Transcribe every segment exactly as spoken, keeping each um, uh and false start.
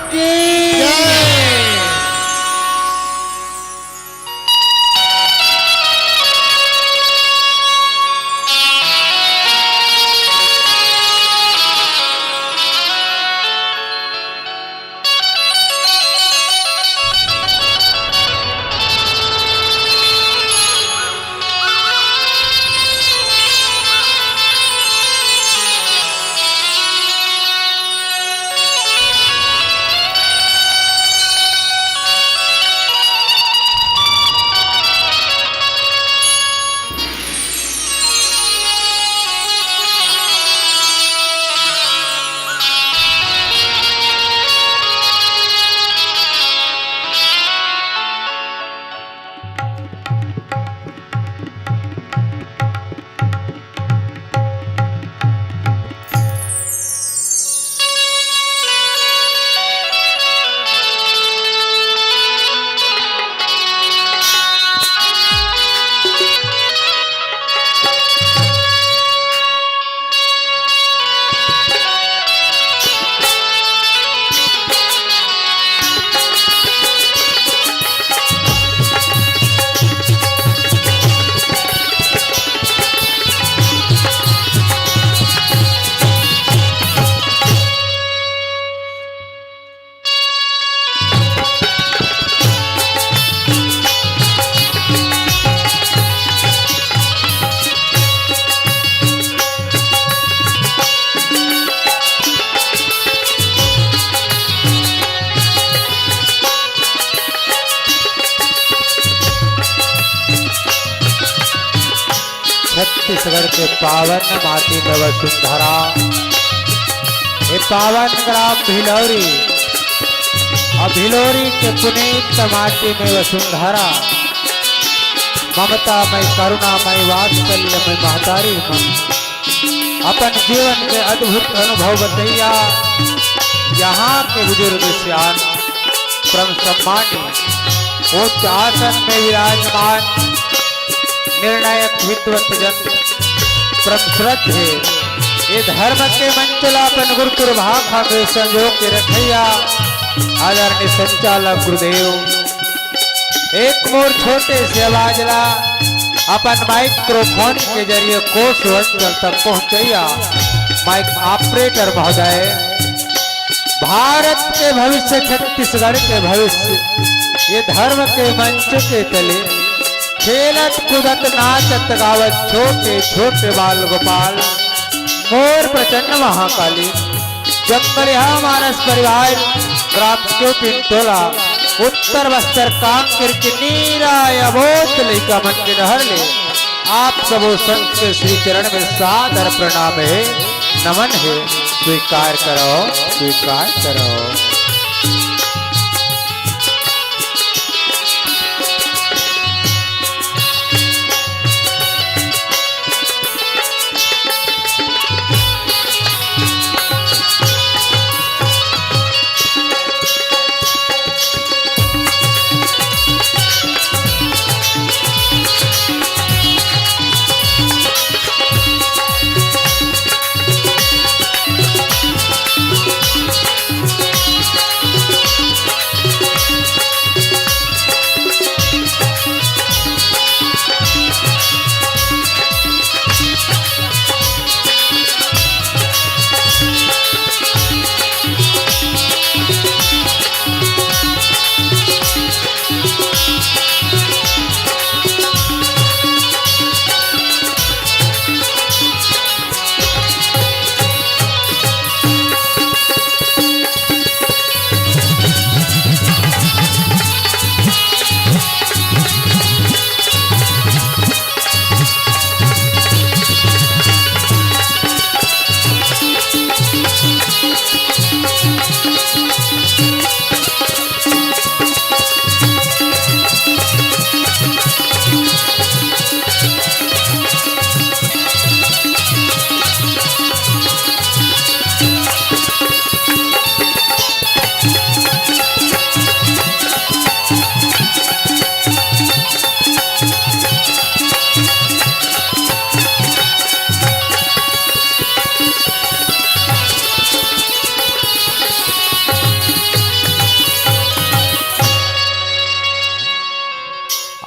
की जय। छत्तीसगढ़ के पावन माटी में वसुंधरा, ये पावन ग्राम भिलौरी और भिलौरी के पुनीत माटी में वसुंधरा, ममता मय, करुणा मय, वात्सल्य मय महतारी मन अपन जीवन के अद्भुत अनुभव बतैया। यहाँ के बुजुर्ग सियान, परम सम्मानी, उच्च आसन में विराजमान, निर्णायक विद्वत जन, परम श्रद्धे, ये धर्म के मंच ला अपन गुरु प्रभाखा में संजो के रखैया, आदरणीय संचालक गुरुदेव, एक मोर छोटे से आवाज ला अपन माइक्रोफोन के जरिए कोस अंचल तक पहुंचैया, माइक ऑपरेटर महोदय, भारत के भविष्य, छत्तीसगढ़ के भविष्य, ये धर्म के मंच के तले खेलत कूदत नाचत गावत छोटे छोटे बाल गोपाल, मोर प्रसन्न महाकाली, जंगलिहा मानस परिवार, ग्राम चौपिन टोला, उत्तर बस्तर कांकेर के नीरा अबोध लइका मन के डहर ले आप सबो संत के श्री चरण में सादर प्रणाम हे, नमन हे, स्वीकार करो, स्वीकार करो।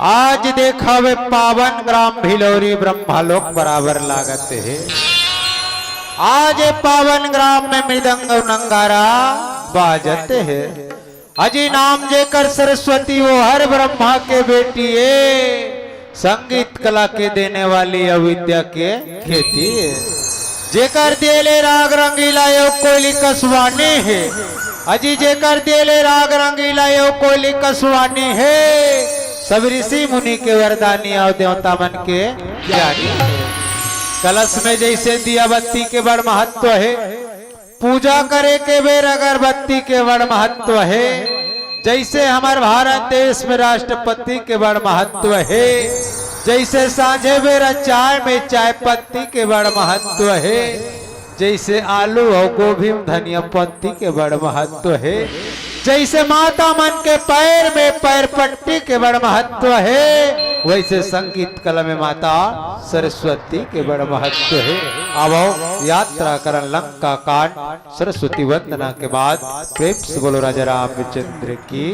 आज देखा वे पावन ग्राम भिलौरी ब्रह्मलोक बराबर लागत हे। आज ये पावन ग्राम में मृदंग अउ नंगारा बाजत हे। अजी नाम जेकर सरस्वती वो हर ब्रह्मा के बेटी ए, संगीत कला के देने वाली अविद्या के खेती ए। जेकर देले राग रंगीला यो कोयली कसवानी हे, अजी जेकर देले राग रंगीला यो कोयली कसवानी हे, सब ऋषि मुनि के वरदानी अउ देवता मन के ज्ञानी हे। कलश में जैसे दिया बत्ती के बड़ महत्व हे, पूजा करे के बेर अगरबत्ती के बड़ महत्व हे, जैसे हमर भारत देश में राष्ट्रपति के बड़ महत्व हे, जैसे सांझे बेर चाय में चाय पत्ती के बड़ महत्व हे, जैसे आलू अउ गोभी में धनिया पत्ती के बड़ महत्व हे, जैसे माता मन के पैर में पैर पट्टी के बड़ महत्व हे, वैसे संगीत कला में माता सरस्वती के बड़ महत्व हे। आवो यात्रा करन लंका कांड सरस्वती वंदना के बाद प्रेम से बोलो राजा रामचंद्र की।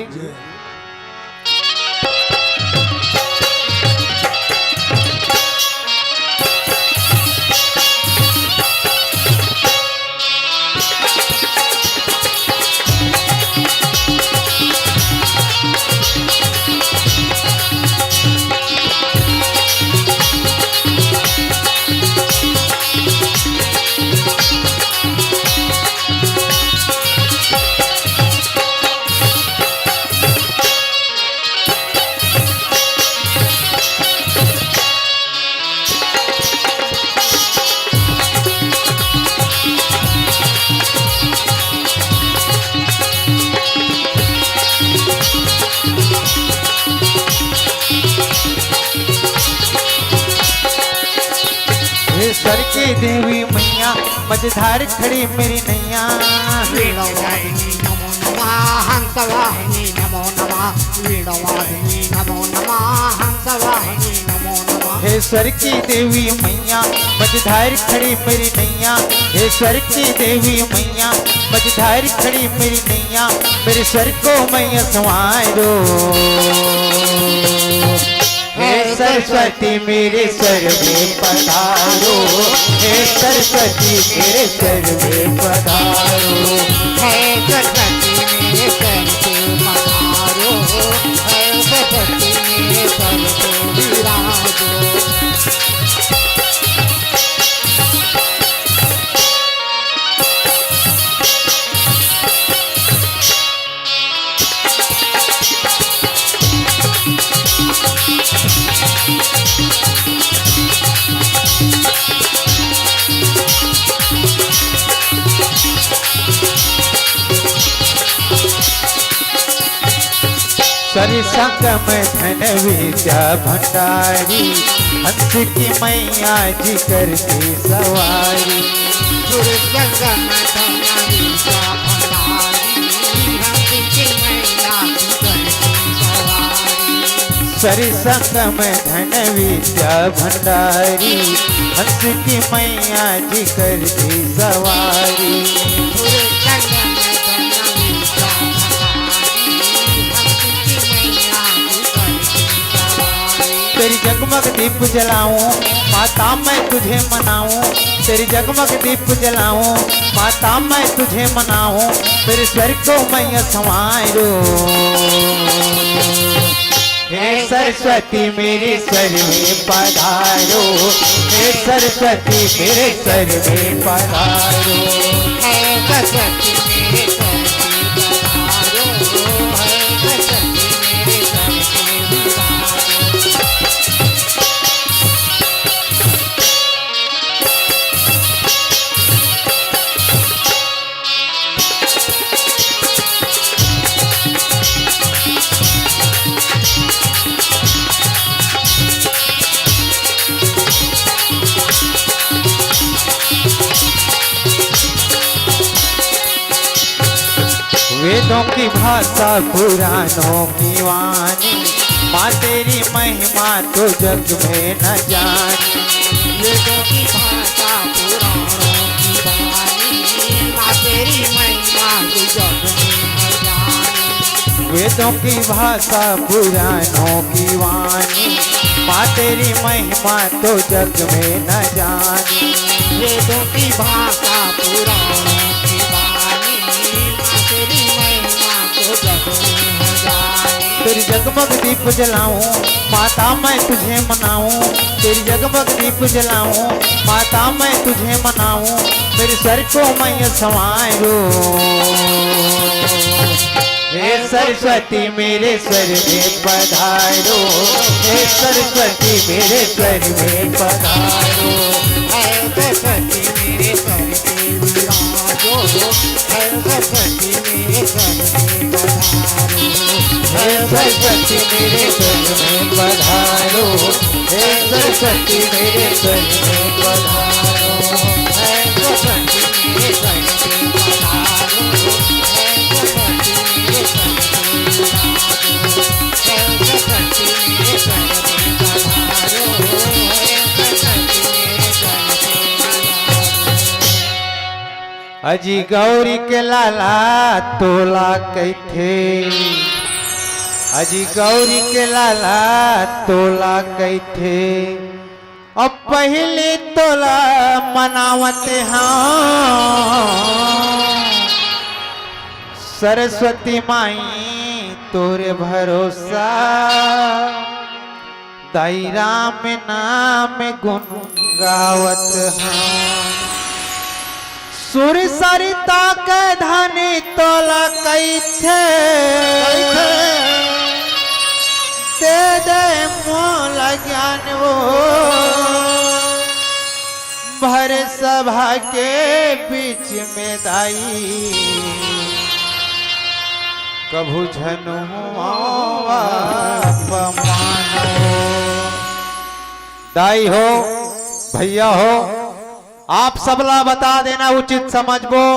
हे स्वर की देवी मैया, मझधार खड़ी मेरी नैया। वीणावाहिनी नमो नमः, हंसवाहिनी नमो नमः, वीणावाहिनी नमो नमः, हंसवाहिनी नमो नमः। हे स्वर की देवी मैया, मझधार खड़ी मेरी नैया। हे स्वर की देवी मैया, मझधार खड़ी मेरी नैया, मेरे स्वर को मैया संवारो। हे सरस्वती मेरे स्वर में पधारो, हे सरस्वती मेरे स्वर में पधारो। हे सरस्वती मेरे स्वर पे पधारो, हे सरस्वती मेरे स्वर पे विराजो। सर संगम धन विद्या भंडारी, हंस की मैया जी करती सवारी। सुर संगम धन विद्या भंडारी, हंस की मैया जी करती सवारी। सर संगम धन विद्या भंडारी, हंस की मैया जी करती सवारी। सुर संगम धन विद्या भंडारी, हंस की मैया जी करती सवारी। तेरी जगमग दीप जलाऊं, माता मैं तुझे मनाऊं। तेरी जगमग दीप जलाऊं, माता मैं तुझे मनाऊं। मेरे स्वर को मैया संवारो। हे सरस्वती मेरे स्वर में पधारो, हे सरस्वती मेरे स्वर में पधारो। हे सरस्वती मेरे स्वर में पधारो, हे सरस्वती मेरे स्वर में पधारो। वेदों की भाषा पुराणों की वाणी, माँ तेरी महिमा तो जग में न जानी। वेदों की भाषा पुराणों की वाणी, माँ तेरी महिमा तो जग में न जानी। वेदों की भाषा पुराणों की वाणी, माँ तेरी महिमा तो जग में न जानी। वेदों की भाषा पुराणों की वाणी, माँ तेरी महिमा तो जग में न जानी। तेरी जगमग दीप जलाऊं, माता मैं तुझे मनाऊं। तेरी जगमग दीप जलाऊं, माता मैं तुझे मनाऊं। मेरे स्वर को मैं संवारो। हे सरस्वती मेरे स्वर में पधारो। हे सरस्वती मेरे स्वर में पधारो। हे सरस्वती मेरे स्वर में विराजो। हे सरस्वती मेरे स्वर में पधारो। हे सरस्वती मेरे स्वर में पधारो। हे सरस्वती मेरे स्वर में पधारो। हे सरस्वती मेरे स्वर में पधारो। हे सरस्वती मेरे स्वर में पधारो। हे सरस्वती मेरे स्वर में पधारो। हे सरस्वती मेरे स्वर में पधारो। अजी गौरी के लाला तोला कहिथे, अजी गौरी के लाला तोला कहिथे। अब पहले तोला मनावत हाँ सरस्वती माई तोरे भरोसा। दाई राम नाम गुन गावत हाँ। सुर सरिता के धनी तोला कहिथे, दे दे मोला ज्ञान वो। भर सभा के बीच में दाई कभू झन होवा अपमान। दाई हो, भैया हो, आप सबला बता देना उचित समझबो।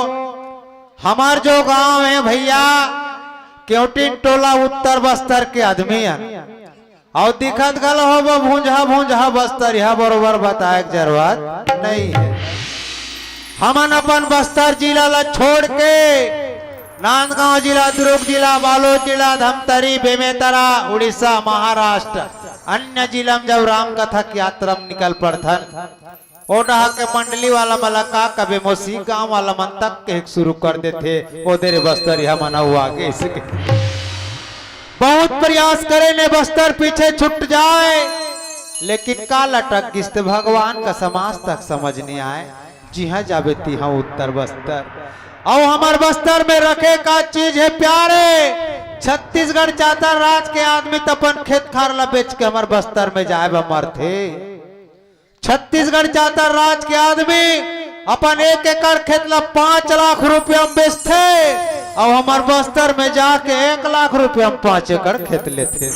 हमार जो गांव है भैया, केवटिन टोला उत्तर बस्तर के आदमी है। अउ दिखत घलो होबो भूंजहा भूंजहा बस्तर, यह बरोबर बताए के जरूरत नहीं है। हमन अपन बस्तर जिला ला छोड़ के नांदगांव जिला, दुर्ग जिला, बालोद जिला, धमतरी, बेमेतरा, उड़ीसा, महाराष्ट्र, अन्य जिला में जब राम कथा के यात्रा में निकल पड़थन, ओ डहा के मंडली वाला मन ला का कबे मोसी गांव वाला मन तक कहे शुरू कर देथे, ओ दे रे बस्तर, यह मन अउ आगे इसके। बहुत प्रयास करे ने बस्तर पीछे छूट जाए, लेकिन का लटक गिस ते भगवान का समाज तक समझ नहीं आए। जिहां जाबे तिहां उत्तर बस्तर। अउ हमर बस्तर में रखे का चीज है प्यारे। छत्तीसगढ़ चाहता राज के आदमी त अपन खेत खार ला बेच के हमर बस्तर में जाए बर मरथे। छत्तीसगढ़ चाहता राज के आदमी अपन एक एकड़ खेत ला पांच लाख रुपया में बेचथे, अउ हमर बस्तर में जाके एक लाख रुपया में पांच एकड़ खेत लेथे।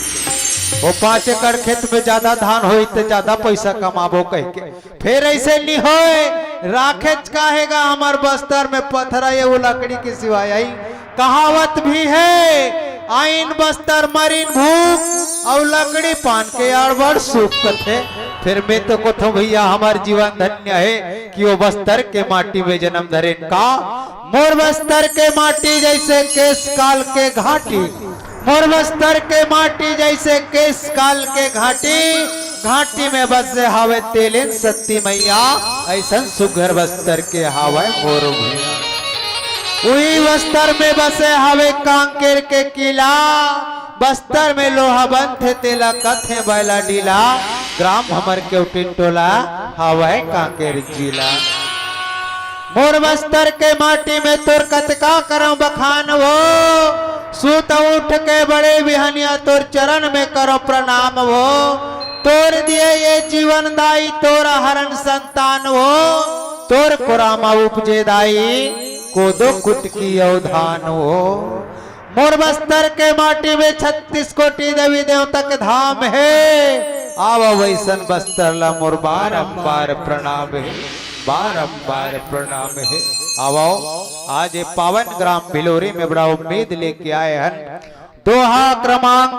वो पांच एकड़ खेत में ज्यादा धान होई त ज्यादा पैसा कमाबो कह के। फेर ऐसे नहीं होए, राखेच काहेगा हमर बस्तर में पथरा ये वो लकड़ी के सिवाय आई। कहावत भी है, आइन बस्तर मरिन भूख, अउ लकड़ी पान के अड़बड़ सुख कथे। फिर मैं तो कथों भैया, हमार जीवन धन्य है कि वो बस्तर के माटी में जन्म धरेन का। मोर बस्तर के माटी जैसे केस काल के घाटी, मोर बस्तर के माटी जैसे केस काल के घाटी, घाटी में बसे हावे तेलेन सती मैया, ऐसन सुघर बस्तर के हावे मोर भुइयां। उही बस्तर में बसे हावे कांकेर के किला, बस्तर में लोहा बनथे तेला कथे बैला डीला, ग्राम हमर केवटिन टोला हावे कांकेर जिला। मोर बस्तर के माटी में तोर कतका करम बखान वो, सूत उठ के बड़े बिहनिया तोर चरण में करम प्रणाम वो। तोर दिए ये जीवन दाई तोर हरन संतान वो, तोर कोरामा उपजे दाई कोदो कुटकी अउ धान वो। मोर बस्तर के माटी में छत्तीस कोटि देवी देवता के धाम है। आवा वैसन बस्तर ला मोर बारंबार प्रणाम है, बारंबार प्रणाम है। आवा आज ये पावन ग्राम भिलोरी में बड़ा उम्मीद लेके आए हन। दोहा क्रमांक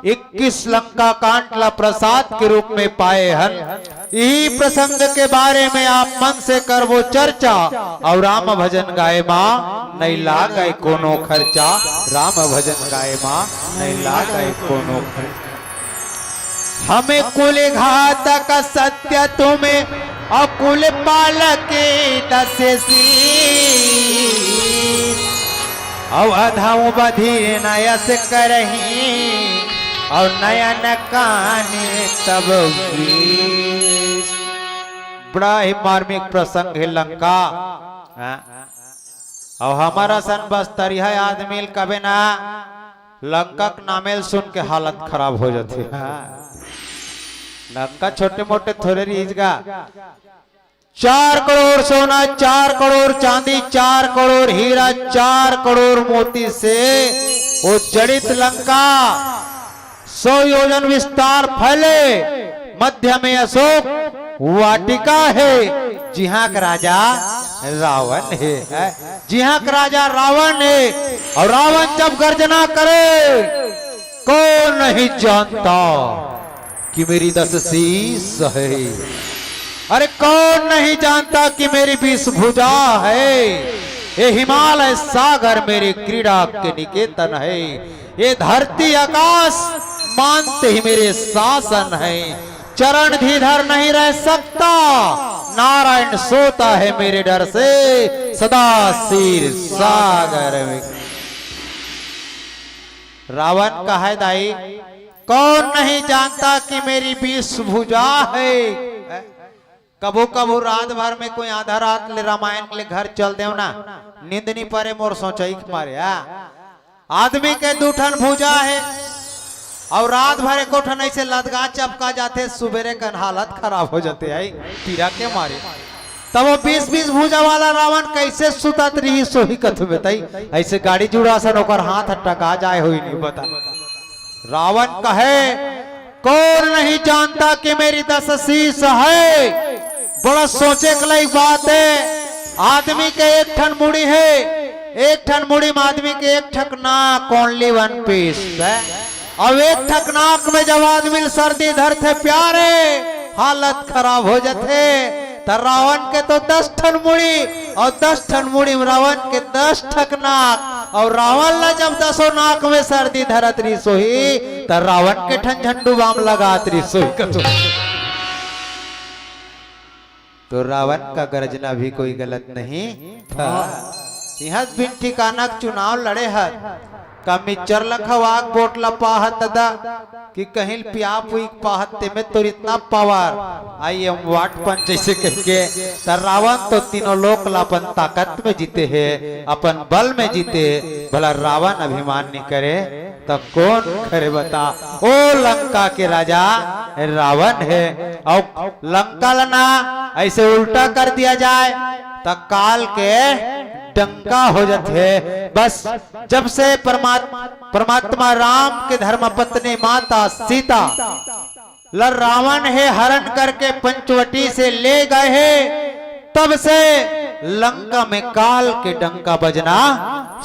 इक्कीस लंका कांड ला प्रसाद के रूप में पाए हन। इही प्रसंग के बारे में आप मन से करबो चर्चा, अउ राम भजन गाए मा नइ लागय कोनो खर्चा, राम भजन गाए मा नइ लागय कोनो खर्चा। हमें कुल घातक सत्य तुम्हें, और कुल पालक दस शीश। और अधम बधिर नयस करही, और नयन काने तब कीस। बड़ा ही मार्मिक प्रसंग है लंका। हाँ। और हमारा सन बस्तरिया आदमी ल कबे ना लंका के नामे ल सुन के हालत खराब हो जाथे। हाँ। लंका छोटे मोटे थोड़े रहिस गा। चार करोड़ सोना, चार करोड़ चांदी, चार करोड़ हीरा, चार करोड़ मोती से वो जड़ित लंका। सौ योजन विस्तार फैले, मध्य में अशोक वाटिका है, जिहां के राजा रावण है, है, जिहां के राजा रावण है। और रावण जब गर्जना करे, कौन नहीं जानता कि मेरी दस शीश है। अरे कौन नहीं जानता कि मेरी बीस भुजा है। ये हिमालय सागर मेरी क्रीड़ा के निकेतन है। ये धरती आकाश मानते ही मेरे शासन है। चरण धीधर नहीं रह सकता, नारायण सोता है मेरे डर से, सदा क्षीर सागर में। रावण कहे दाई, कौन नहीं जानता कि मेरी बीस भुजा है। कभू कभू रात भर में कोई आधा रात ले रामायण ले घर चल देव ना, नींद नहीं परे मोर सोचई के मारे। हाँ, आदमी के दू ठन भुजा है और रात भर एको ठन ऐसे लदगा चपका जाथे, सुबेरे कन हालत खराब हो जाथे, आई पीरा के मारे। तब वो बीस बीस भुजा वाला रावण कैसे सुतत रही, सोही कथू बताई। ऐसे गाड़ी जुड़ा सन ओकर हाथ टका जाए होई नहीं बता। रावण कहे, कौन नहीं जानता कि मेरी दस शीश है। बड़ा सोचे के लायक बात है। आदमी के एक ठन मुड़ी है, एक ठन मुड़ी में आदमी के एक ठक नाक, only one piece है। अब एक ठक नाक में जब आदमी ल सर्दी धरथे प्यारे, हालत खराब हो जाथे। त रावण के तो दस ठन मुड़ी और दस ठन मुड़ी में रावण के दस ठक नाक, और रावण ला जब दसों नाक में सर्दी धरत रही सोही, त रावण के ठन झंडू बाम लगात रही सोही कथू। तो रावण का गर्जना भी कोई गलत नहीं था। यहाँ बिन ठिकाना के चुनाव लड़े हत, का मिक्सचर ल खवाक वोट ल पाहत दा, कि कहीं पिया पुई के पाहत ते में तोर इतना पावर, आई एम वाट पंच जैसे कह के, त रावण तो तीनों लोक ला अपन ताकत में जीते है, अपन बल में जीते। भला रावण अभिमान नहीं करे, त कौन करे बता? ओ लंका के राजा रावण है। और लंका ला ना ऐसे उल्टा कर दिया जाए, त काल के डंका हो जाथे। बस जब से परमात्मा, परमात्मा राम के धर्म पत्नी माता सीता ल रावण हे हरण करके पंचवटी से ले गए हे, तब से लंका में काल के डंका बजना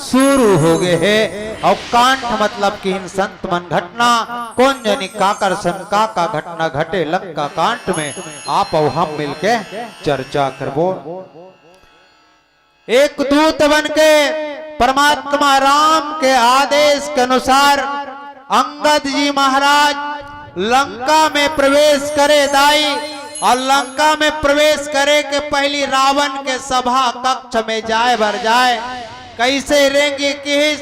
शुरू हो गए हे। और कांठ मतलब कि इन संत मन घटना कौन जनी काकर सन का का घटना घटे लंका कांड में, आप और हम मिलके चर्चा करबो। एक दूत बन के परमात्मा राम के आदेश के अनुसार अंगद जी महाराज लंका में प्रवेश करे दाई, और लंका में प्रवेश करे के पहली रावण के सभा कक्ष में जाए बर जाए। कैसे रेंगी किहिस,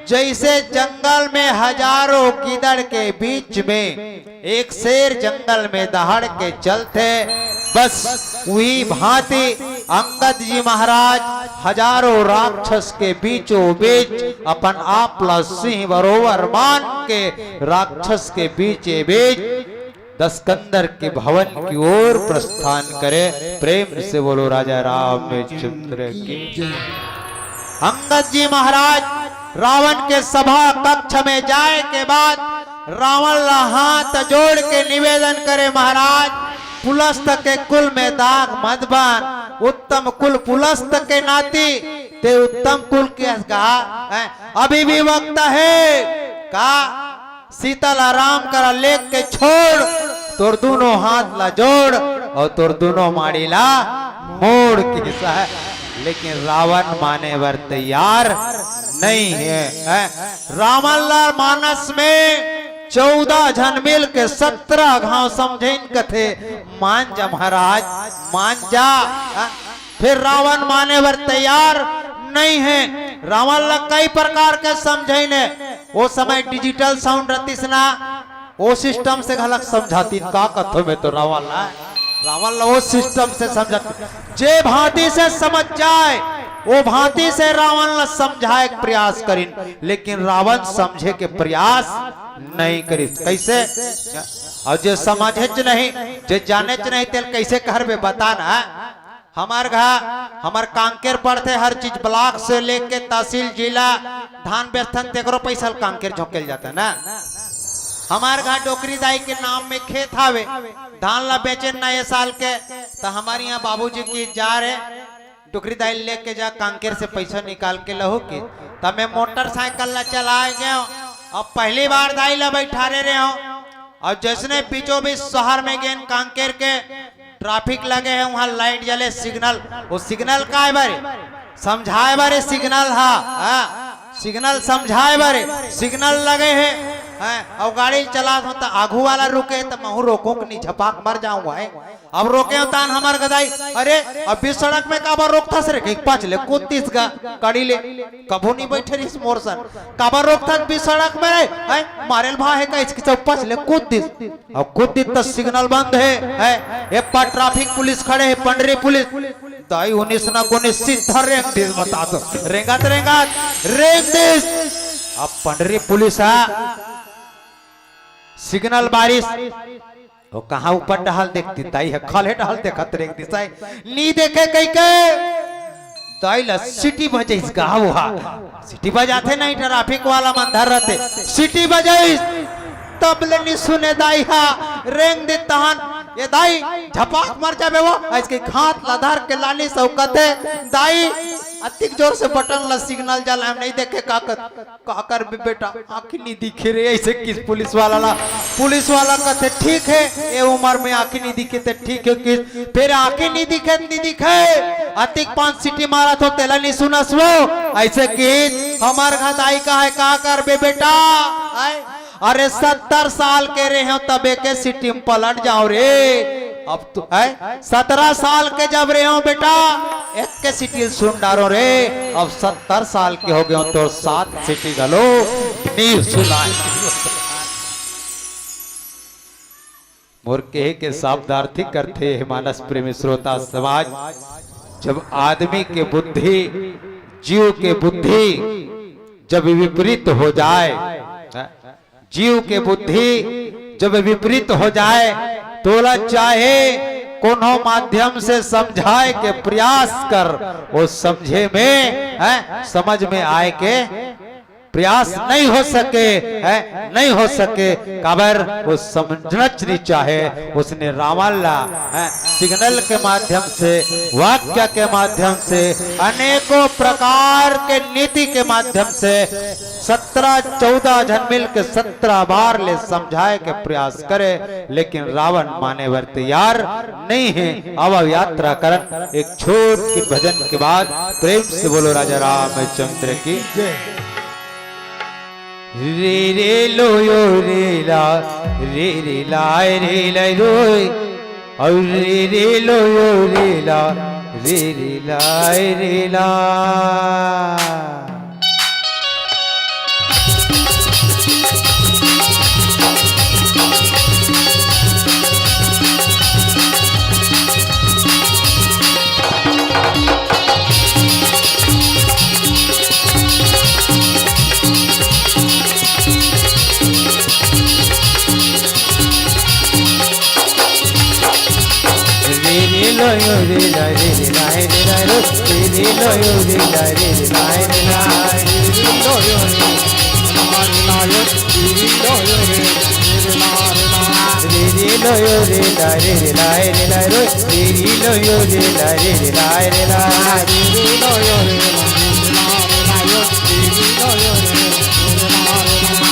जैसे जंगल में हजारों गीदड़ के बीच में एक शेर जंगल में दहाड़ के चलथे, बस वही भांति अंगद जी महाराज हजारों राक्षस के बीचों बीच अपन आप ला सिंह बरोबर मान के राक्षस के बीचे बीच दस्कंदर के भवन की ओर प्रस्थान करे। प्रेम से बोलो राजा रामचंद्र की। अंगद जी महाराज रावण के सभा कक्ष में जाए के बाद रावण ला हाथ जोड़ के निवेदन करे, महाराज, पुलस्त के कुल में दाग मत बन, उत्तम कुल पुलस्त के नाती ते उत्तम कुल के हस गा, हैं? अभी भी वक्त है का? सीता ला राम करा लेख के छोड़, तोर दोनों हाथ ला जोड़ और तोर दोनों माड़ी ला मोड़ के सह। लेकिन रावण माने बर तैयार नहीं है, हैं? रावण ला मानस में चौदह झन मिल के सत्रह घाव समझइन कथे, "मान जा महाराज, मान जा।" हाँ? फिर रावण माने बर तैयार नहीं है। रावण ला कई प्रकार के समझइन हे। वो समय digital sound रतिस ना, वो system से घलक समझातिन। का कथो मैं तो रावण ला, रावण ला वो system से समझातिन। जे भांति से समझ जाए, वो भांति से रावण ला समझाए के प्रयास करिन, लेकिन रावण समझे के प्रयास नहीं करिस। कैसे? और जे समझेच नहीं, जे जानेच नहीं, तेल कैसे कहरबे, बता ना। हमर घा, हमर कांकेर पड़थे, हर चीज block से लेके तहसील, जिला, धान बेचथन, तेकरो पैसा ल कांकेर झोंकेल जाथे ना। हमर घा डोकरी दाई के नाम में खेत हावे, धान ला बेचेन ना ए साल के, त हमर इहाँ बाबूजी कहिस, "जा रे, डोकरी दाई लेके जा, कांकेर से पैसा निकाल के लहू," कहिस। त मैं मोटरसाइकिल ला चलाए गेंव, अब पहली बार दाई ला बैठारे रेहेंव, अउ जइसने बीचों बीच शहर में गेन कांकेर के, traffic लगे हे, उहाँ light जले, signal, वो signal काय बारे? समझाए बारे signal हा, हाँ, signal समझाए बारे, signal लगे हे, हैं, अउ गाड़ी चलात हों त आघू वाला रुके त महूँ रोकों कि नहीं, झपाक मर जाऊँ, हैं। अब रोकेंव तान हमर घा दाई, "अरे, अब बीच सड़क में काबर रोकथस रे?" कहिके पाछ ले कूद दिस गा गाड़ी ले। कभू नहीं बैठे रहिस मोर सन। "काबर रोकथस बीच सड़क में रे? हैं? मारे ल भा हे का?" इसके चौपच ले कूद दिस। अब कूद दिस त signal बंद हे, हैं? ए पार traffic पुलिस खड़े हे, पंडरी पुलिस। दाई उन्नीस ना को उन्नीस सीधा रेंग दिस, बता तो। रेंगत, रेंगत, रेंग दिस। अब पंडरी पुलिस हा, signal बारिस। वो कहाँ ऊपर डहल देखतिस, दाई ह खल्हे डहल देखत रेंग दिस हे। नी देखे कहिके दाई ला सीटी बजाइस गा, वो हा। सीटी बजाथे नहीं, traffic वाला मन धर रहते। सीटी बजाइस, तब ले नी सुने दाई हा, रेंग दिस तहन, "ए दाई, झपाक मर जाबे वो।" अइसके हाथ ला धर के लानिस अउ कथे, "दाई, अतिक जोर से बटन ला signal जला, हम नहीं देखे का कर।" "का करबे बेटा, आँखी नहीं दिखे रे," अइसे कहिस पुलिस वाला ला। पुलिस वाला कथे, "ठीक हे, ए उमर में आँखी नहीं दिखे ते ठीक हे," कहिस। "फेर आँखी नहीं दिखे, नहीं दिखे, अतिक पाँच सीटी मारत हों, तेला नहीं सुनस वो?" अइसे कहिस। हमर घा दाई कहे, "का करबे बेटा, आय, अरे सत्तर साल के रेहेंव तब एके सीटी में पलट जाओं रे।" अब तो, हैं? सत्रह साल के जब रेहेंव बेटा, एके सीटी ल सुन डारेंव रे। अब सत्तर साल के हो गेंव, तोर सात सीटी घलो नी सुनाय। मोर कहे के शब्दार्थी करथे हे मानस प्रेमी श्रोता समाज, जब आदमी के बुद्धि, जीव के बुद्धि जब विपरीत हो जाए, जीव के बुद्धि जब विपरीत हो जाए, तोला चाहे कोनो माध्यम से समझाए के प्रयास कर, वो समझे में, हैं, समझ में आए के प्रयास नहीं हो सके, हैं, नहीं हो सके। काबर वो समझना नहीं चाहे, उसने रावण ला, हैं, signal के माध्यम से, वाक्य के माध्यम से, अनेकों प्रकार के नीति के माध्यम से सत्रह चौदह झन मिल के सत्रह बार ले समझाए के प्रयास करे, लेकिन रावण माने बर तैयार नहीं हे। अब यात्रा करन एक छोट के भजन के बाद प्रेम से बोलो राजा रामचंद्र की जय। रे रे लो यो रे ला, रे रे लाय रे लाय रोय। अउ रे रे लो यो रे ला, रे रे लाय रे ला। रे रे लो यो रे ला, रे रे ला, रे ला रो। रे रे लो यो रे ला, रे रे ला, रे ला। रे रे लो यो रे ला, रे ला यो। रे रे लो यो रे ला, रे रे ला, रे ला। रे रे लो यो रे ला, रे रे ला, रे ला रो। रे रे लो यो रे ला, रे रे ला, रे ला। रे रे लो यो रे ला, रे रे ला, रे ला यो। रे रे लो यो रे ला, रे रे ला, रे ला।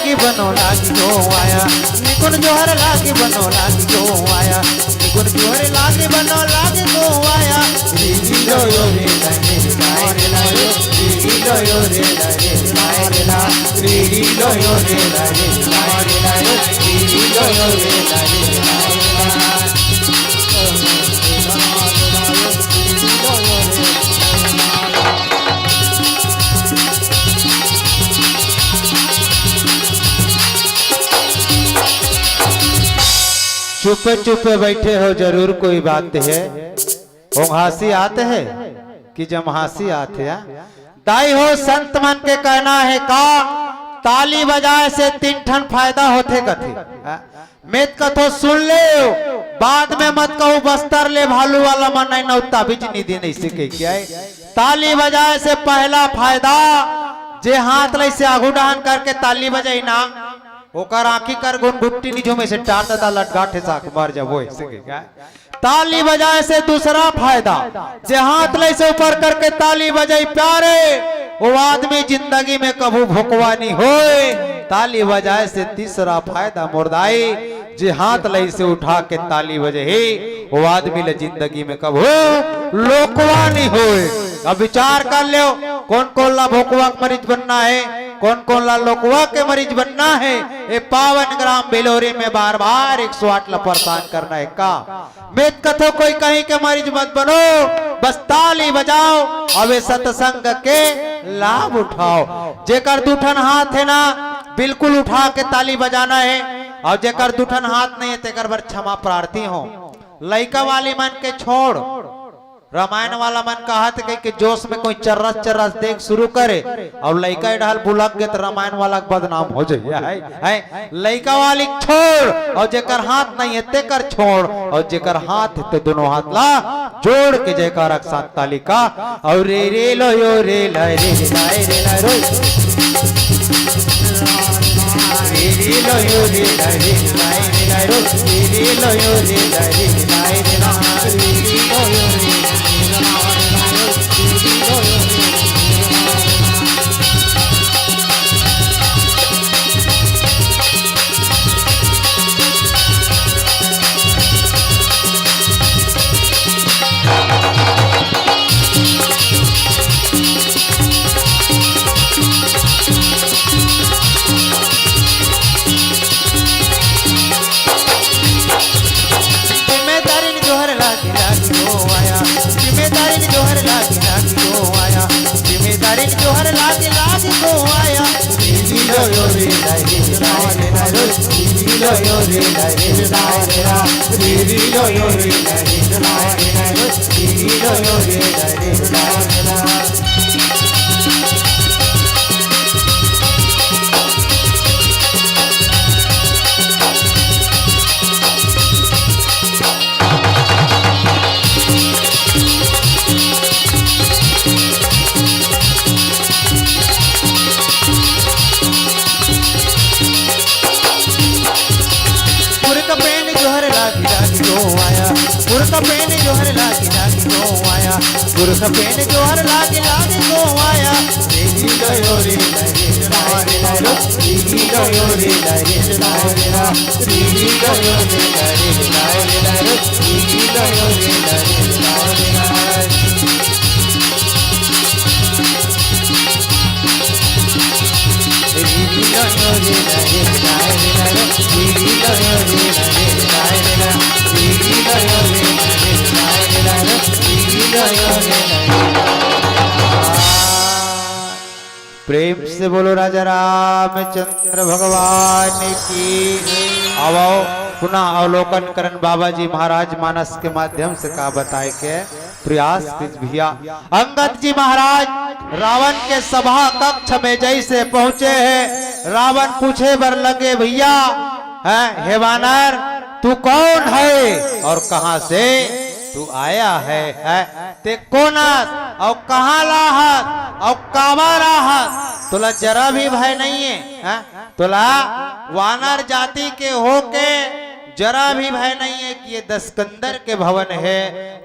कि बनो लागी गो आया, निकुन जोहर लागी बनो लागी गो आया, निकुन जोहर लागी बनो लागी गो आया। रीली लो यो रे लागे लागे ला रे, रीली लो यो रे लागे लागे ला, रीली लो यो रे लागे लागे ला रे, रीली लो यो रे लागे लागे ला। चुपे चुपे बैठे हो, जरूर कोई बात है। ओंघासी आत है कि जम्हासी आत है? दाई हो, संत मन के कहना है का, ताली बजाए से तीन ठन फायदा होथे कथे। हाँ? मैं त कथों सुन ले, बाद में मत कहू बस्तर ले भालू वाला मन नहीं नौता बीच निधि नहीं सीखे क्या है? ताली बजाए से पहला फायदा, जे हाथ ल ऐसे आगू डहान करके ताली बजाई ना, ओकर आंखी कर गुनगुट्टी नी झूमे से टार ददा लटगाठे साख मर जबो ऐसे के क्या? ताली बजाए से दूसरा फायदा, जे हाथ ल ऐसे ऊपर करके ताली बजाई प्यारे, वो आदमी जिंदगी में कभू भोकवा नी होए। ताली बजाए से तीसरा फायदा मोर दाई, जे हाथ ल ऐसे उठा के ताली बजे हे, वो आदमी ल जिंदगी में कभू लोकवा नी होए। अब विचार कर लो, कौन कौन ला भोकवा के मरीज बनना है, कौन कौन ला लोकवा के मरीज बनना है। ये पावन ग्राम भिलोरी में बार बार एक सौ आठ ला परेशान करना है का? मैं त कथों कोई कहीं के मरीज मत बनो, बस ताली बजाओ, अब ये सत्संग के लाभ उठाओ। जेकर दू ठन हाथ है ना, बिल्कुल उठा के ताली बजाना है, और जेकर दू ठन हाथ नहीं है, तेकर बर क्षमा प्रार्थी हो। लइका वाली मन के छोड़, रामायण वाला मन कहत कहि के जोश में कोई चर्रस चर्रस देख शुरू करे, और लइका ए ढाल बुलक गे त रामायण वाला के बदनाम हो जाए। है, है? लइका वाली छोड़, और जेकर हाथ नहीं है तेकर छोड़, और जेकर हाथ है ते दोनों हाथ ला जोड़ के जयकारा के साथ ताली का। और रे रे लो यो रे ला रे रे ला रे ला रो। रे रे लो यो रे ला रे रे ला रे ला रो। रे रे लो यो रे ला रे रे ला रे ला। रे रे लो यो रे ला रे ला रे ला रो। रे रे लो यो रे ला रे ला रे ला। जिम्मेदारी जोहर लागी लागी गो आया, जिम्मेदारी जोहर लागी लागी गो आया, जिम्मेदारी जोहर लागी लागी गो आया। रीली लो यो रे ला रे ला रे ला रो, रीली लो यो रे ला रे ला रे ला, रीली लो यो रे ला रे ला रे ला रो, रीली लो यो रे ला रे ला रे ला। पुरख पेन जोहर लागी लागी गो आया, पुरख पेन जोहर लागी लागी गो आया, पुरख पेन जोहर लागी लागी गो आया। रीली लो यो रे ला रे ला रे ला रो, रीली लो यो रे ला रे ला रे ला, रीली लो यो रे ला रे ला रे ला रो, रीली लो यो रे ला रे ला रे ला। प्रेम से बोलो राजा रामचंद्र भगवान की। अब आओ पुनः अवलोकन करन बाबा जी महाराज मानस के माध्यम से का बताए के प्रयास किस भैया। अंगद जी महाराज रावण के सभा कक्ष में जैसे पहुंचे हैं, रावण पूछे बर लगे, भैया, हैं, हे वानर, तू कौन है और कहाँ से तू आया है, हैं? ते कोन अस अउ कहाँ ला हस अउ काबर ला हस? तोला जरा भी भय नहीं है, हैं? तोला वानर जाति के होके जरा भी भय नहीं है कि ये दस कंदर के भवन है,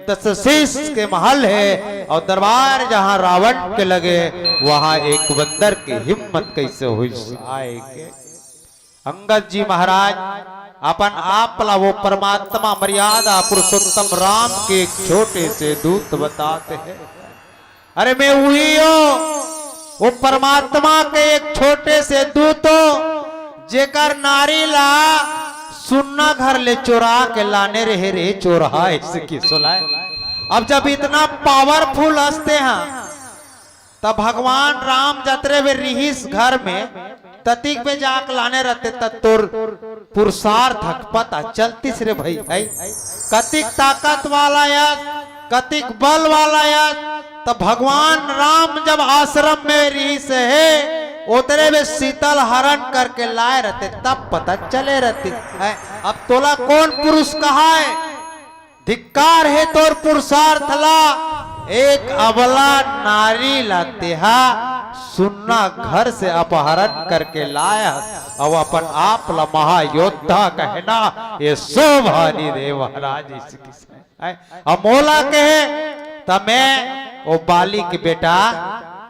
दस शीश के महल है, और दरबार जहाँ रावण के लगे, वहाँ एक बंदर के हिम्मत कैसे हुई आए के? अंगद जी महाराज अपन आप ला वो परमात्मा मर्यादा पुरुषोत्तम राम के एक छोटे से दूत बताते हैं। अरे मैं उही हो, वो परमात्मा के एक छोटे से दूत हो, जेकर नारी ला सुन्ना घर ले चोरा के लाने रहे रे चोरहा, ऐसे की सुनाए। अब जब इतना पावरफुल हंसते हैं, त भगवान राम जतरे बे रिहिस घर में, ततिक बे जाके लाने रहते, त तोर पुरुषार्थ हक पता चलतिस रे भाई, है? कतिक ताकत वाला यस, कतिक बल वाला यस। त भगवान राम जब आश्रम में रिहिस हे, ओतरे बे शीतल हरण करके लाए रहते, तब पता चले रहती है। अब तोला कौन पुरुष कहा है? धिक्कार हे तोर पुरुषार्थ ला, एक अबला नारी ला तेहा सुन्ना घर से अपहरण करके लाया, अउ अपन आप ला महायोद्धा कहना, ये शोभा नइ दे महाराज, इसकी है। अउ मोला कहे, त मैं ओ बाली के बेटा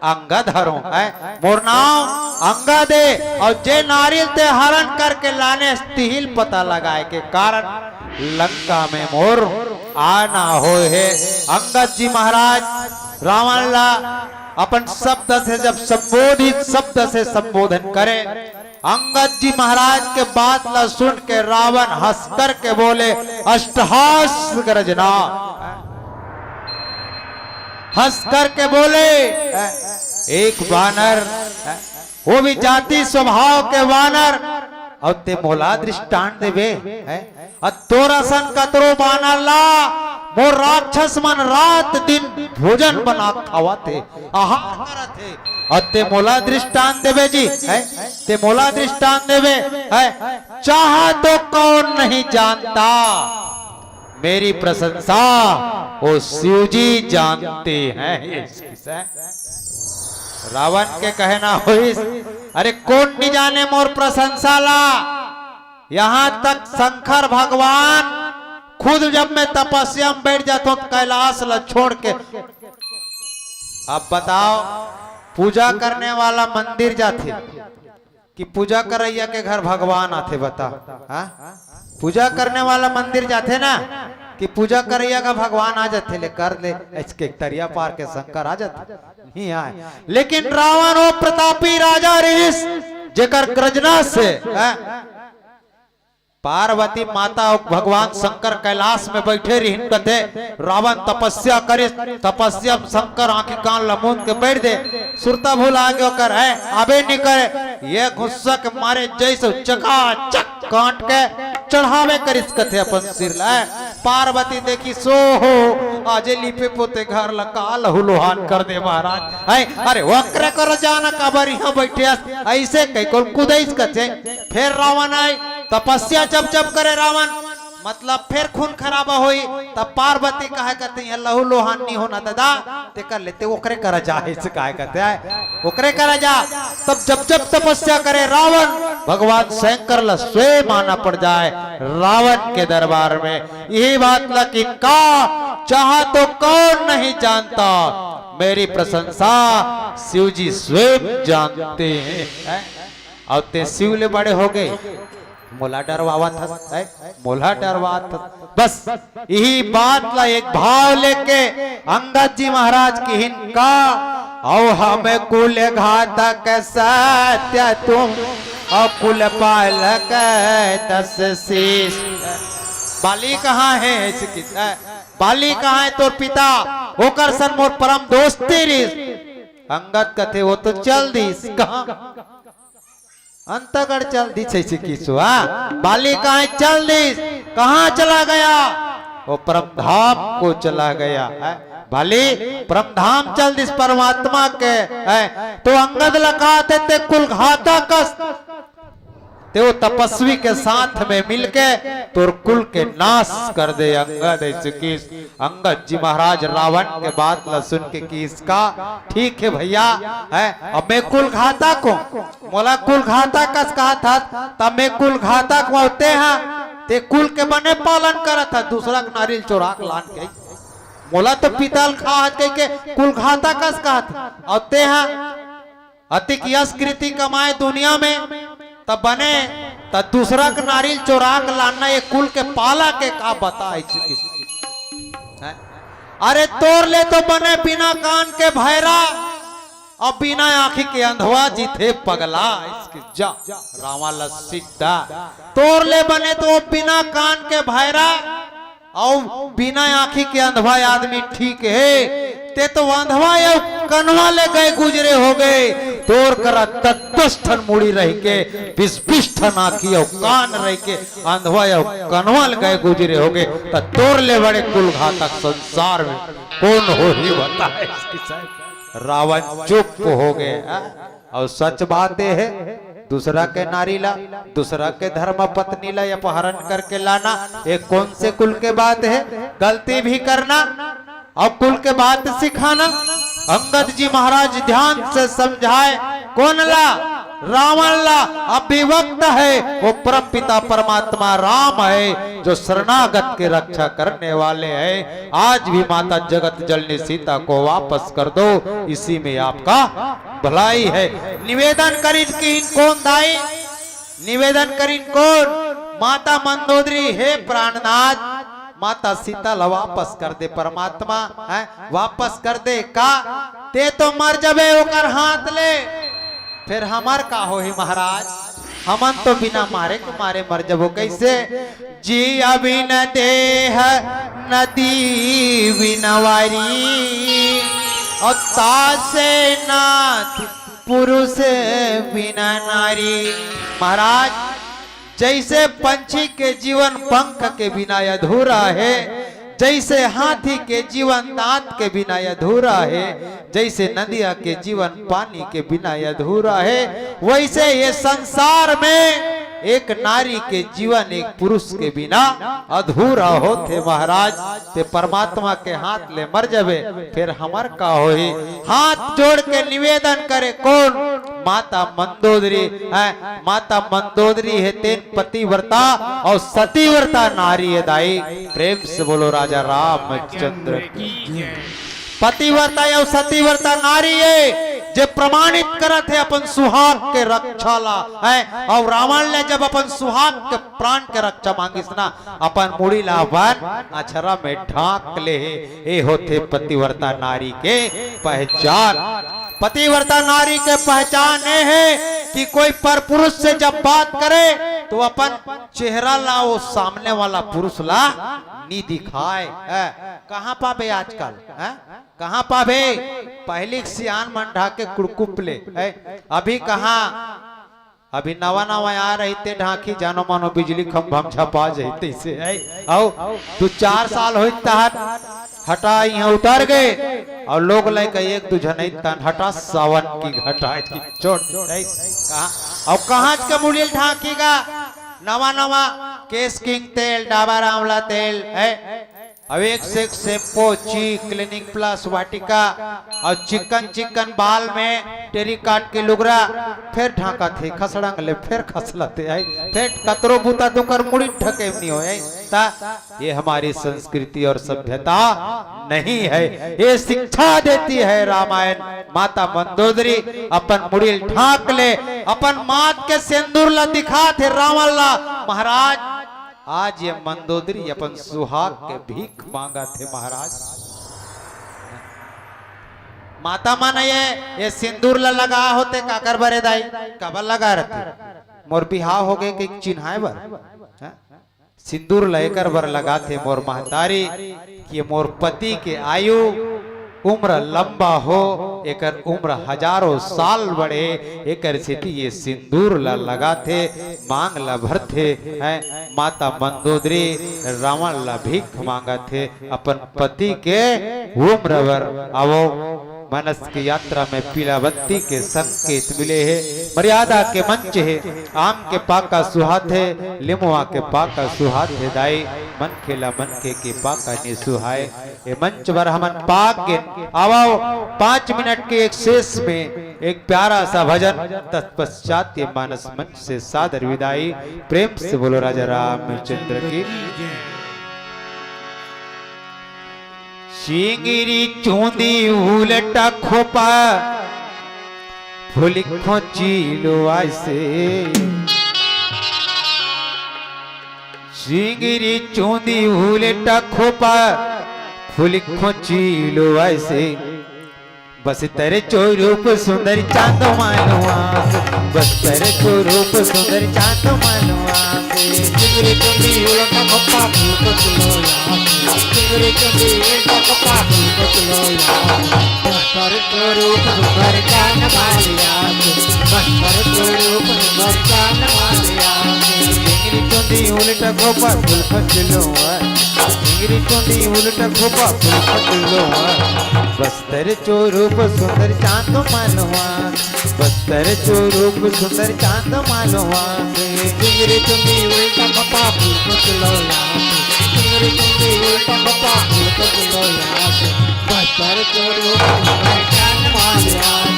अंगद हरों, है मोर नाम अंगद हे। अउ जे नारियल ते हरण करके लाने, तिहिल पता लगाए के कारण लंका में मोर आना होए हे। अंगद जी महाराज रावण ला अपन शब्द से जब संबोधित शब्द से संबोधन करे, अंगद जी महाराज के बात ला सुन के रावण हंस करके बोले, अट्टहास गर्जना, हंस करके बोले, एक बानर, वो भी जाति स्वभाव के बानर, अउ ते मोला दृष्टांत देबे, है? अउ तोर असन कतरो बानर ला मोर राक्षस मन रात दिन भोजन बना खावत हे, आहार करत हे। अउ ते मोला दृष्टांत देबे जी, है? ते मोला दृष्टांत देबे, है? चाहा तो कौन नहीं जानता, मेरी प्रशंसा वो शिव जी जानते हैं। ये किस है? रावण के कहना होइस, अरे कौन नइ जाने मोर प्रशंसा ला? यहाँ तक शंकर भगवान खुद जब मैं तपस्या में बैठ जाता हूँ कैलाश ला छोड़ के, अब बताओ, पूजा करने वाला मंदिर जाथे कि पूजा करैया के घर भगवान आथे, बता? हाँ, पूजा करने वाला मंदिर जाथे ना कि पूजा करैया का भगवान आ जाथे, ले कर ले, इसके तरिया पार के शंकर आ जाथे, नहीं आए। लेकिन रावण वो प्रतापी राजा रहिस, जेकर गर्जना से, हाँ, पार्वती माता अउ भगवान शंकर कैलाश में बैठे रहिन कथे, रावण तपस्या करिस, तपस्या में शंकर आंखी कान लमूंद के बैठ दे, सुरता भुला गे ओकर, है, आबे नइ करे, ये गुस्सा के मारे जैसे चकाचक काट के चढ़ावे करिस कथे अपन सिर ला। पार्वती देखिस, ओ हो, आजे लिपे पोते घर ला का लहू लोहान कर दे महाराज, है, अरे ओकरे करा जाना काबर यहाँ बैठे हस, ऐसे कहि के कुदाइस कथे। फेर रावण आए, तपस्या जब जब करे रावण, मतलब फेर खून खराबा होई, तब पार्वती कहे कथे, "ये लहू लोहान नइ होना दादा, ते कर लेते, ओकरे करा जा," ऐसे कहे कथे, ओकरे करा जा। तब जब जब तपस्या करे रावण, भगवान शंकर ला स्वयं आना पड़ जाए रावण के दरबार में। यही बात ला किनका चाहा तो कौन नहीं जानता, मेरी प्रशंसा शिव जी स्वयं जानते हैं। अउ ते शिव ले बड़े हो गे, मोला डरवावत हस, है? मोला डरवावत हस। बस यही बात ला एक भाव लेके अंगद जी महाराज किहिन का, अउ हम कुल घातक सत्य तुम, अउ कुल पालक दस शीश। बाली कहाँ है? ऐसे किस-, है? बाली कहाँ है तोर पिता? ओकर सन मोर परम दोस्ती रिस। अंगद कथे, वो तो चल दिस। कहाँ? अंतागढ़ चल दिस, ऐसे किस हुआ? बाली कहाँ चल दिस? कहाँ चला गया? वो परम धाम को चला गया है। बाली परम धाम चल दिस परमात्मा के, है। तो अंगद ला कथे ते कुल घातक अस, ते वो तपस्वी के साथ में मिलके तोर कुल के नाश कर दे अंगद, ऐसे किस। अंगद जी महाराज रावण के बात ला सुन के किहिस का, ठीक है भैया, है, अब मैं कुल घातक हूँ, मोला कुल घातक कस कहत हस, तब मैं कुल घातक हूँ, ते हा, ते कुल के बने पालन करत हस, दूसरा के नारियल चोरा के लान के, मोला तो पिता ल खाहत कहि के कुल घातक कस कहत हस, अउ ते हा अतिक यश कृति कमाए दुनिया में, त बने, त दूसरा के नारी ल चोरा के लाना, ये कुल के पाला के का बता ऐसे किस-, हैं? अरे तोर ले तो बने बिना कान के भैरा, अब बिना आँखी के अंधवा जीथे पगला, इसके जा रावण ला सीधा। तोर ले बने तो बिना कान के भैरा, अउ बिना आँखी के अंधवा आदमी ठीक हे, ते तो अंधवा अउ कनवा ले गए गुजरे होगे। तोर करा दस दस ठन मुड़ी रहिके, बीस बीस ठन आँखी अउ कान रहिके, अंधवा अउ कनवा ले गए गुजरे होगे, त तोर ले बड़े कुल घातक संसार में कोन होही बताए। रावण चुप होगे, हाँ? अउ सच बात ये हे, दूसरा के नारी ला, दूसरा के धर्म पत्नी ला अपहरण करके लाना, ये कोन से कुल के बात हे? गलती भी करना अउ कुल के बात सिखाना। अंगद जी महाराज ध्यान से समझाए, कोन ला? रावण ला। अभिवक्त हे, वो परम पिता परमात्मा राम हे, जो शरणागत के रक्षा करने वाले हे। आज भी माता जगत जननी सीता को वापस कर दो, इसी में आपका भलाई हे। निवेदन करिन किहिन कोन दाई, निवेदन करिन कोन? माता मंदोदरी, हे प्राणनाथ, माता सीता ला वापस कर दे परमात्मा, हैं? वापस कर दे का? ते तो मर जबे ओकर हाथ ले, फेर हमर का होही महाराज? हमन तो बिना मारे के मारे मर जबो कैसे? जीव बिन देह नदी बिन वारी, अउ तासे नाथ पुरुष बिन नारी। महाराज, जैसे पंछी के जीवन पंख के बिना अधूरा हे, जैसे हाथी के जीवन दांत के बिना अधूरा हे, जैसे नदिया के जीवन पानी के बिना अधूरा हे, वैसे ये संसार में एक नारी के जीवन एक पुरुष के बिना अधूरा होथे महाराज। ते परमात्मा के हाथ ले मर जबे, फेर हमर का होही? हाथ जोड़ के निवेदन करे कोन? माता मंदोदरी हे। माता मंदोदरी हे तेन पतिव्रता अउ सतीव्रता नारी हे दाई। प्रेम से बोलो राजा रामचंद्र की। पतिव्रता अउ सतीव्रता नारी हे, जे प्रमाणित करत हे अपन सुहाग के रक्षा ला, हैं? अउ रावण ले जब अपन सुहाग के प्राण के रक्षा मांगिस ना, अपन मुड़ी ला अपन अछरा में ढांक ले हे। ए होथे पतिव्रता नारी के पहचान। पतिव्रता नारी के पहचान ए हे कि कोई पर पुरुष से जब बात करे तो अपन चेहरा ला वो सामने वाला पुरुष ला नी दिखाए। हैं? कहाँ पाबे आजकल? हैं? कहाँ पाबे? पहली सियान मन ढाके कुड़कुप ले। हैं? अभी कहाँ अभी नवा नवा आ रही ते ढांकी जानो मानो बिजली खंभा में झपा जाई तैसे है। अउ दू चार साल होई तहन हटा इहाँ उतर गए अउ लोग लइका एक दू झन आई तहन हटा सावन की घटा की चोट है। कहाँ अउ कहाँ के मुड़िल ढांकी गा नवा नवा केश किंग तेल, डाबर आंवला तेल है। अब एक से एक शैम्पू, ची, क्लिनिक प्लस, वाटिका अउ चिकन चिकन बाल में टेरी काट के लुगरा, फेर ढांकत हे खसड़ंग ले, फेर खसलत हे, फेर कतरो बुता तुंकर मुड़ी ढके नहीं होय। ता ये हमारी संस्कृति और सभ्यता नहीं है। ये शिक्षा देती है रामायण। माता मंदोदरी अपन मुड़ी ढांक ले, अपन मात के सिंदूर ला दिखात हे रावण ला, महाराज आज ये मंदोदरी अपन सुहाग के भीख मांगत हे महाराज। माता मन ये, ये सिंदूर ला लगा होते काकर बरे दाई, काबर लगा रहते? मोर बिहाव हो गए कि चिन्हाए बर, हैं? सिंदूर ला एकर बर लगाथे मोर महतारी कि मोर पति के आयु उम्र लंबा हो, एकर उम्र हजारों साल बढ़े, एकर सेती ये सिंदूर ला लगाथे, मांग ला भरथे। हैं, माता मंदोदरी रावण ला भीख मांगत हे अपन पति के उम्र बर। आवो, मानस के यात्रा में पीला बत्ती के संकेत मिले हे। मर्यादा के मंच हे, आम के पाका सुहाथे, लिमुआ के पाका सुहाथे दाई, मनखे ला मनखे के पाका नी सुहाए। ए मंच बर हमन पाक गेन। आवव, पाँच मिनट के एक शेष में एक प्यारा सा भजन, तत्पश्चात ये मानस मंच से सादर विदाई। प्रेम से बोलो राजा रामचंद्र की। चिंगरी चूंदी उलटा खोपा, फुल खोची लुआई से। जिंगरी चुंदी उलटा खोपा, फुलि खोंचि लो अइसे। बस तेरे चो रूप सुंदर चांद मानो आस, बस तेरे चो रूप सुंदर चांद मानो आस। जिंगरी चुंदी उलटा खोपा, फुलि खोंचि लो अइसे। जिंगरी चुंदी उलटा खोपा, फुलि खोंचि लो अइसे। बस तेरे चो रूप सुंदर चांद मानो आस, बस तेरे चो रूप सुंदर चांद मानो आस। जिंगरी चुंदी उलटा खोपा, फुलि खोंचि लो अइसे। जिंगरी चुंदी उलटा खोपा, फुलि खोंचि लो अइसे। बस तेरे चो रूप सुंदर चांद मानो आस, बस तेरे चो रूप सुंदर चांद मानो आस। जिंगरी चुंदी उलटा खोपा, फुलि खोंचि लो अइसे। जिंगरी चुंदी उलटा खोपा, फुलि खोंचि लो अइसे। बस तेरे चो रूप सुंदर चांद मानो आस,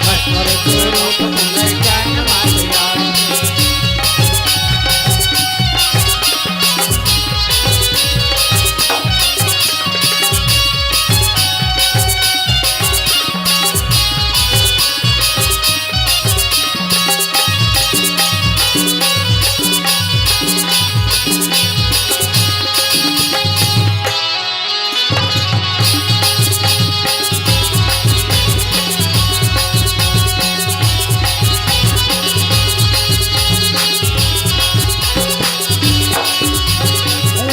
बस तेरे चो रूप सुंदर चांद मानो आस।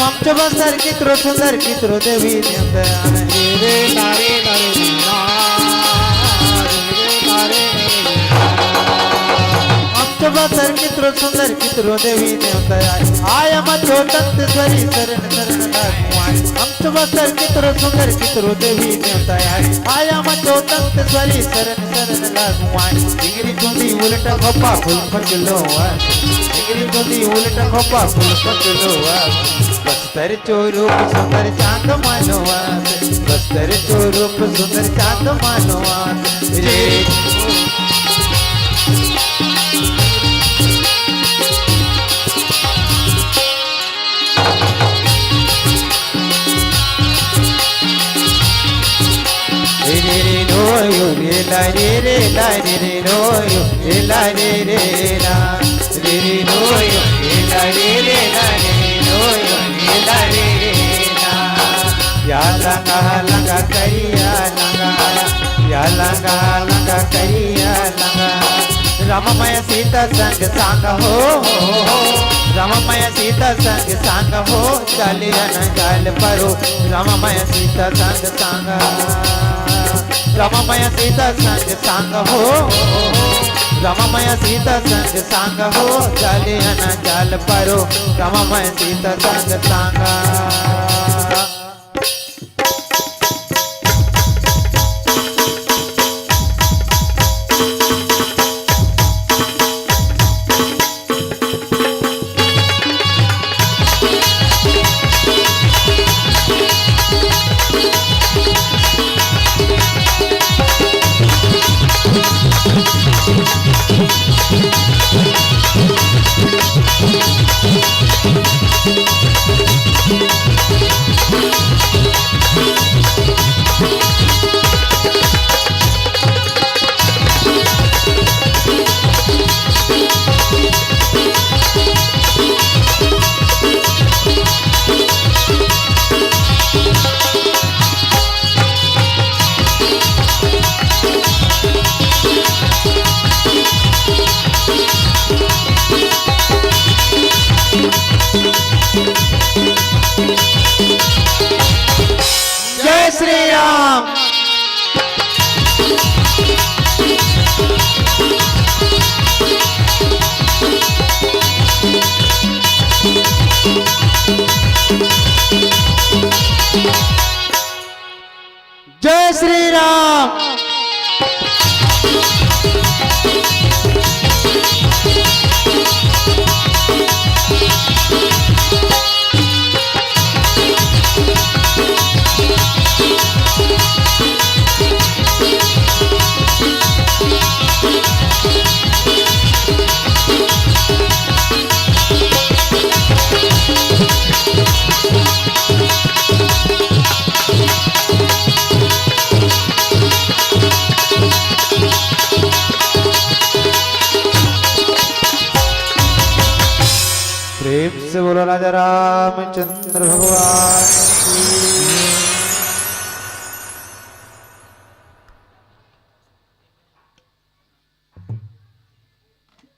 हम तो बस सर कितरो सुंदर कितरो देवी देवता। रे रे ला रे ला रे ला, रे रे ला रे ला रे ला। हम तो बस सर कितरो सुंदर कितरो देवी देवता आए। आय हम तो तंत स्वरी शरण शरण लागू आए। हम तो बस सर कितरो सुंदर कितरो देवी देवता आए। आय हम तो तंत स्वरी शरण शरण लागू आए। जिंगरी चुंदी उलटा खोपा, फुलि खोंचि लो अइसे। जिंगरी चुंदी उलटा खोपा, फुलि खोंचि लो अइसे। बस तेरे चो रूप सुंदर चांद मानो आस, बस तेरे चो रूप सुंदर चांद मानो आस। रे रे रे रे लो यो रे ला रे रे ला रे रे लो यो रे ला रे रे ला। रे रे लो यो रे ला रे रे ला रे रे लो यो रे ला रे रे ला। या लंगा लंगा करिया लंगा, या लंगा लंगा करिया लंगा। रममय सीता संग संग हो, हो, हो। रममय सीता संग संग हो, चलियन जल परो। रममय सीता संग संग, रममय सीता संग संग हो, हो, हो। रममय सीता संग संग हो, चलियन जल परो। रममय सीता संग संग। प्रेम से बोलो राजा रामचंद्र भगवान की।